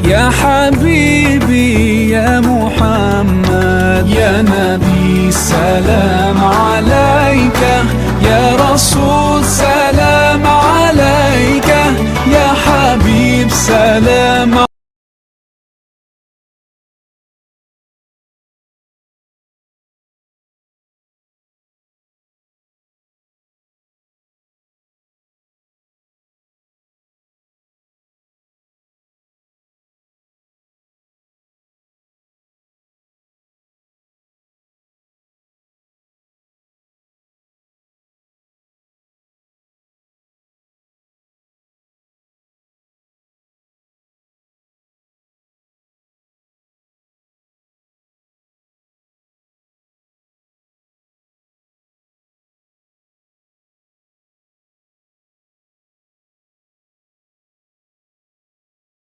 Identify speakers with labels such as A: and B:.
A: يا حبيبي يا محمد، يا نبي سلام عليك، يا رسول سلام عليك، يا حبيب سلام.